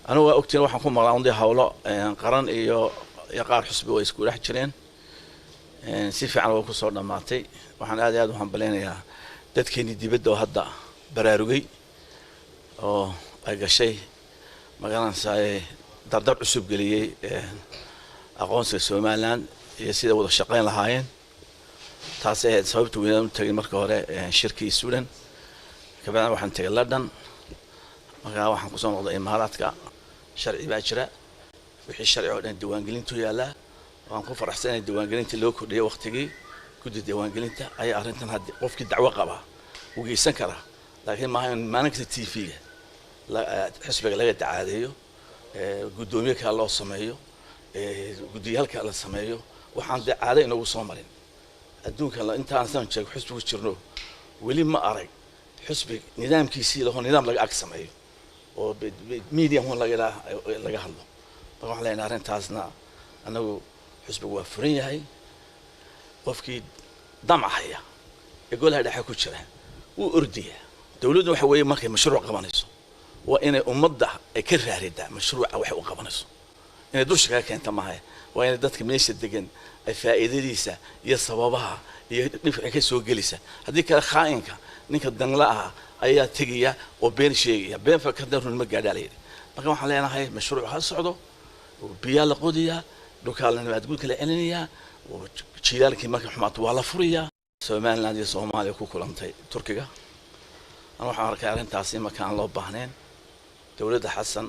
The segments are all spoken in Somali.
Anigu waa ogtiin, waxaan ku maqlaa undii hawlo qaran iyo qaar xusbi way isku dhex jireen. Si fiican waa kusoo dhammaatay. Waxaan aad iyo aad u hambaleynayaa dadkeenii dibadda oo hadda baraarugay oo ay gashay, magaranaysaa, dardar cusub geliyey aqoonsiga Somaliland iyo sida wada shaqeyn lahaayeen. Taas ahayd sababta weynaan u tagay marka hore shirkii Sweden. Kabacdina waxaan tegay London, markaa waxaan kusoo noqday Imaaraadka. Sharci baa jira, wixii sharci oo dhan diiwaangelintu yaallaa. Waan ku faraxsan inay diiwaangelinta loo kordhiyay waqtigii. Guddi diiwaangelinta ayaa arrintan haddi qofkii dacwo qabaa uu geysan karaa, laakiin maaha in maalin kasta TV-ga xisbiga laga dacaadeeyo, guddoomiye kale loo sameeyo, guddiyaal kale la sameeyo. Waxaan dee caado inagu soo marin adduunka. Intaan san jeego xisbigu jirno, weli ma arag xisbi nidaamkiisii laho, nidaam laga ag sameeyo oo medium hun laga laga hadlo. Marka waxaan leenahay arrintaasna anagu xisbigu waa furan yahay. Qofkii damac haya ee golaha dhexe ku jira wuu ordayaa. Dowladdu waxa weeye markay mashruuc qabanayso waa inay ummadda ay ka raaridaa mashruuca waxay u qabanayso. Inay dusha kaga keenta maaha, waa inay dadka meesha degan ay faa'iidadiisa iyo sababaha iyo dhibka ka soo gelisa. Haddii kale khaa'inka ninka danla ah ayaa tegaya oo been sheegaya. Been fakada run ma gaadhaa layidhi. Marka waxaan leenahay mashruuc ha socdo. Biyaa la qodiyaa, dhulkaa la nabaadguurka la celinayaa, jiilaalkii markay xumaato waa la furayaa. Somaliland iyo Soomaaliya ku kulantay Turkiga, an waxaan arkay arrintaasi marka aan loo baahnayn. Dowladda Xasan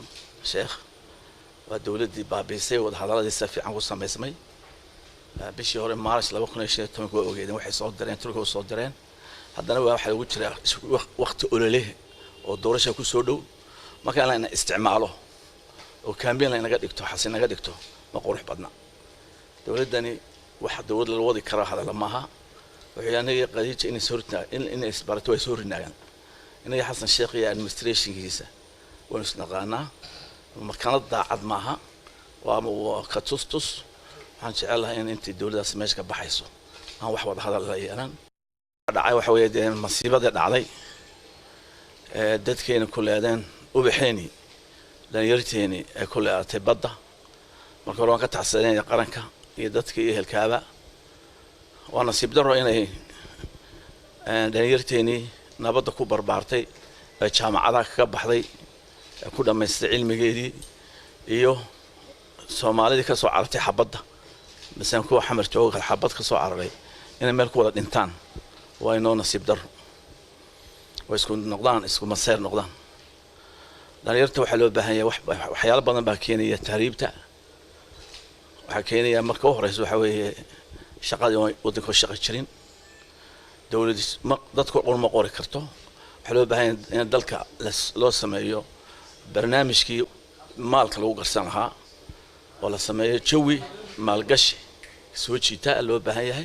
Sheekh waa dowladdii baabiisay wadahadalladii si fiican ku samaysmay bishii hore Maarch 2015. Waa ogeedeen waxay soo direen, Turkiga u soo direen. Haddana waa waxaa lagu jiraa waqti olole oo doorasha ku soo dhow. Marka in layna isticmaalo oo campaign laynaga dhigto, xasi naga dhigto, ma qurux badna. Dowladdani waxa dowlad lala wadi karo hadalla maaha. Wuxuu anagii Qadiija inay soo inay isbarato way soo rinaagaan. Inaga Xasan Sheekh iyo administrationkiisa waynu isnaqaanaa, makanad daacad maaha, waa ka tustus. Waxaan jecelahay in intay dowladdaas meesha ka baxayso aan wax wada hadal la yeelan. Dhacay waxa weeye dee masiibadii dhacday ee dadkeena ku leedeen, ubaxeeni, dhalinyarteeni ay ku leedatay badda. Marka hore waan ka tacsadanaya qaranka iyo dadka iyo ehelkaaba. Waa nasiib darro inay dhalinyarteenii nabadda ku barbaartay ee jaamacadaha kaga baxday ee ku dhammaystay cilmigeedii iyo Soomaalidii ka soo carartay xabadda, masalan kuwa Xamar jooga xabad ka soo cararay, inay meel ku wada dhintaan waa inoo nasiib darro oo isku noqdaan, isku maseer noqdaan. Dhalinyarta waxaa loo baahan yahay, waxyaalo badan baa keenaya tahriibta. Waxaa keenaya marka u horeysa waxaa weeye shaqadii oo waddanka oo shaqo jirin. Dowlad ma dadku qur ma qori karto. Waxaa loo baahan yahay in dalka loo sameeyo barnaamijkii maalka lagu garsan lahaa oo la sameeyo jawi maalgashi soo jiita loo baahan yahay.